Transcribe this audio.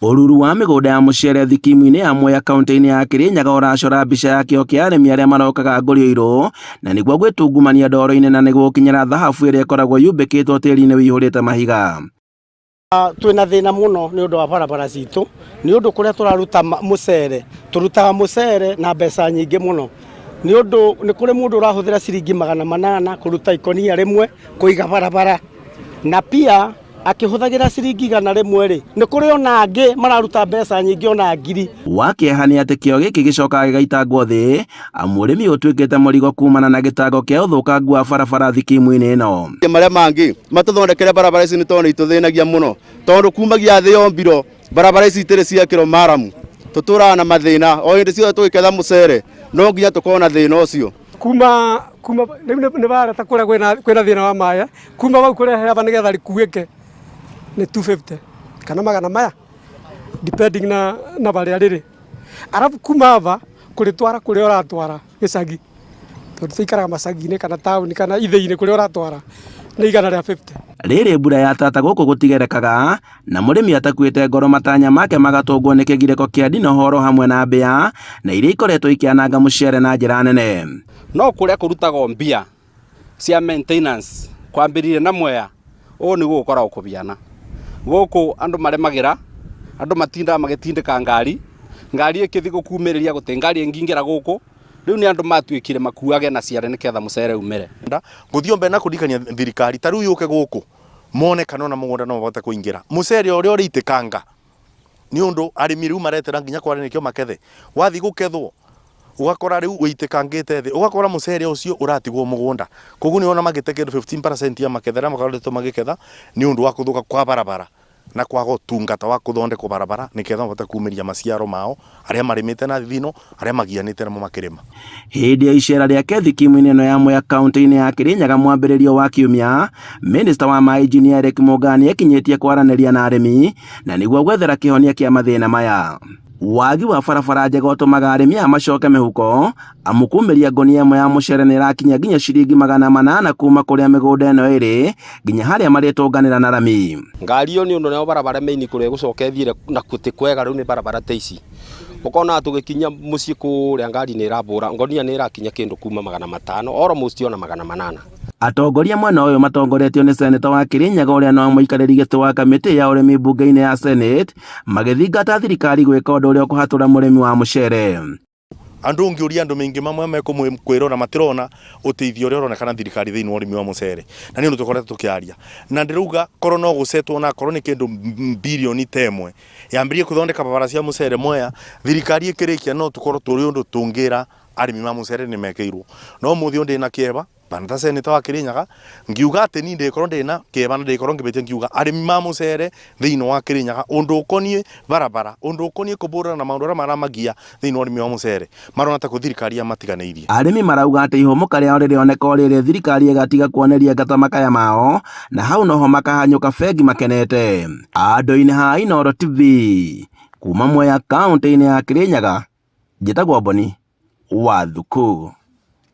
Ũruru wa mĩgũnda ya mũcere thikimu-inĩ ya Mwea kaunti-inĩ ya Kirinyaga ũracora mbica ya kĩo kĩa arĩmi arĩa marokaga ngũrio irũ na nĩguo gwĩtungumania ndoro-inĩ na nĩguo gũkinyĩra thahabu ĩrĩa ĩkoragwo yumbĩkĩtwo tĩri-inĩ ũihũrĩte mahiga. Twĩna thĩna mũno nĩ ũndũ wa barabara citũ nĩ ũndũ kũrĩa tũraruta mũcere tũrutaga mũcere na mbeca nyingĩ mũno nĩ ũndũ nĩ kũrĩ mũndũ ũrahũthĩra ciringi 800 kũruta ikonia rĩmwe kũiga barabara na pia akĩhũthagĩra ciringi 100 rĩ nĩ kũrĩ ona angĩ mararuta mbeca nyingĩ ona ngiri. Wa kĩeha nĩ atĩ kĩo gĩkĩ gĩcokaga gĩgaitangwo thĩ amu ũrĩmi ũtuĩkĩte mũrigo kumana na gĩtango kĩa ũthũkangu wa barabara thikimu-inĩ ĩno. Marĩa mangĩ matũthondekere barabara ici nĩ tondũ nĩ itũthĩnagia mũno tondũ kumagia thĩ yombirwo barabara ici itirĩ ciekĩrwo maramu tũtũraga na mathĩna o hĩndĩ ciothe tũgĩketha mũcere no nginya tũkorwo na thĩna ũcio. Kuma kuma rĩu nĩ barata kũrĩa kwĩna kwĩna thĩna wa maĩ kuma bau kũrehe aba nĩgetha rĩkuĩke nĩ 250 kana magana maya depending na na barĩa rĩrĩ arabu kuma aba kũrĩtwara kũrĩa ũratwara gĩcagi tondũ tũikaraga macagi-inĩ kana taũni kana ithĩi-inĩ kũrĩa ũratwara nĩ 150. Rĩrĩ mbura yatata gũkũ gũtigerekaga na mũrĩmi atakuĩte ngoro matanya make magatũngwo nĩ kĩgirĩko kĩa ndinohoro hamwe na mbĩa na iria ikoretwo ikĩananga mũcere na njĩra nene. No kũrĩa kũrutagwo mbia cia maintenance kwambĩrĩria na Mwea ũũ nĩguo gũkoragwo kũbiana. Gũkũ andũ marĩmagĩra, andũ matindaga magĩtindĩka ngari, ngari ĩkĩthiĩ gũkumĩrĩria gũtĩ ngari ĩngĩingĩra gũkũ, rĩu nĩ andũ matuĩkire makuage na ciare nĩketha mũcere umĩre. Ngũthiĩ mbere na kũririkania thirikari ta rĩu yũke gũkũ mone kana ona mũgũnda no mahote kũingĩra. Mũcere ũrĩa ũrĩitĩkanga nĩ ũndũ arĩmi rĩu maretera nginya kware nĩkĩo makethe. Wathiĩ gũkethwo ũgakora rĩu ũitĩkangĩte thĩ, ũgakora mũcere ũcio ũratigwo mũgũnda. Koguo nĩ ũrona magĩte kĩndũ 15% ya maketha ĩrĩa makoretwo magĩketha nĩ ũndũ wa gũthũka kwa barabara na kwaga ũtungata wa gũthondekwo barabara nĩgetha mahote kumĩria maciaro mao arĩa marĩmĩte na thithino, arĩa magianĩte namo makĩrĩma. Hĩndĩ ya icera rĩake thikimu-inĩ ĩno ya Mwea kaunti-inĩ ya Kirinyaga mwambĩrĩrio wa kiumia, Minista wa maĩ Injinia Eric Mũnga nĩekinyĩtie kwaranĩria na arĩmi na nĩguo gwethera kĩhonia kĩa mathĩna maya. Wagi wa barabara njega ũtũmaga arĩmi aya macoke mĩhuko amu kumĩria ngũnia ĩmwe ya mũcere nĩ ĩrakinya nginya ciringi 800 kuma kũrĩa mĩgũnda ĩno ĩrĩ nginya harĩa marĩtũnganĩra na rami. Ngari ĩyo nĩ ũndũ nayo barabara main kũrĩa ĩgũcoka ĩthiĩre nakuo ti kwega rĩu nĩ barabara ta ici. Ũkona tũgĩkinya mũciĩ kũrĩa ngari nĩ ĩrabũra ngonia nĩ ĩrakinya kĩndũ kuma 500 almost ona 800. Atongoria mwena ũyũ matongoretio nĩ seneta wa Kirinyaga ũrĩa no mũikarĩri gĩtĩ wa kamĩtĩ ya ũrĩmi mbunge-inĩ ya Senate magĩthingata thirikari gwĩka ũndũ ũrĩa ũkũhatũra mũrĩmi wa mũcere. Andũ ũngĩũria andũ maingĩ mamwe mekũmwĩrora matirona ũteithio ũrĩa ũronekana thirikari thĩinĩ wa ũrĩmi wa mũcere na nĩ ũndũ tũkoretwo tũkĩaria na ndĩrauga korwo no gũcetwo na korwo nĩ kĩndũ birioni ta ĩmwe yambĩrĩrie gũthondeka barabara cia mũcere Mwea thirikari ĩkĩrĩkia no tũkorwo tũrĩ ũndũ tũngĩra arĩmi ma mũcere nĩ mekĩirwo no ũmũthĩ ũyũ ndĩna kĩeva Bana ta seneta wa Kirinyaga ngiuga atĩ ni ndĩkorwo ndĩna kĩeva na ndĩkorwo ngĩbĩtia ngiuga arĩmi ma mũcere thĩinĩ wa Kirinyaga ũndũ ũkoniĩ barabara ũndũ ũkoniĩ kũbũrana na maũndũ arĩa maramagia thĩinĩ wa ũrĩmi wa mũcere marona ta kũ thirikari yamatiganĩirie. Arĩmi marauga atĩ ihũmũka rĩao rĩrĩoneka o rĩrĩ thirikari ĩgatiga kuoneria ngata makaya mao na hau noho makahanyũka bengi makenete. Andũ-inĩ ha Inooro TV kuma Mwea kaũntĩ-inĩ ya Kirinyaga, njĩtagwo Boni wa Thuku.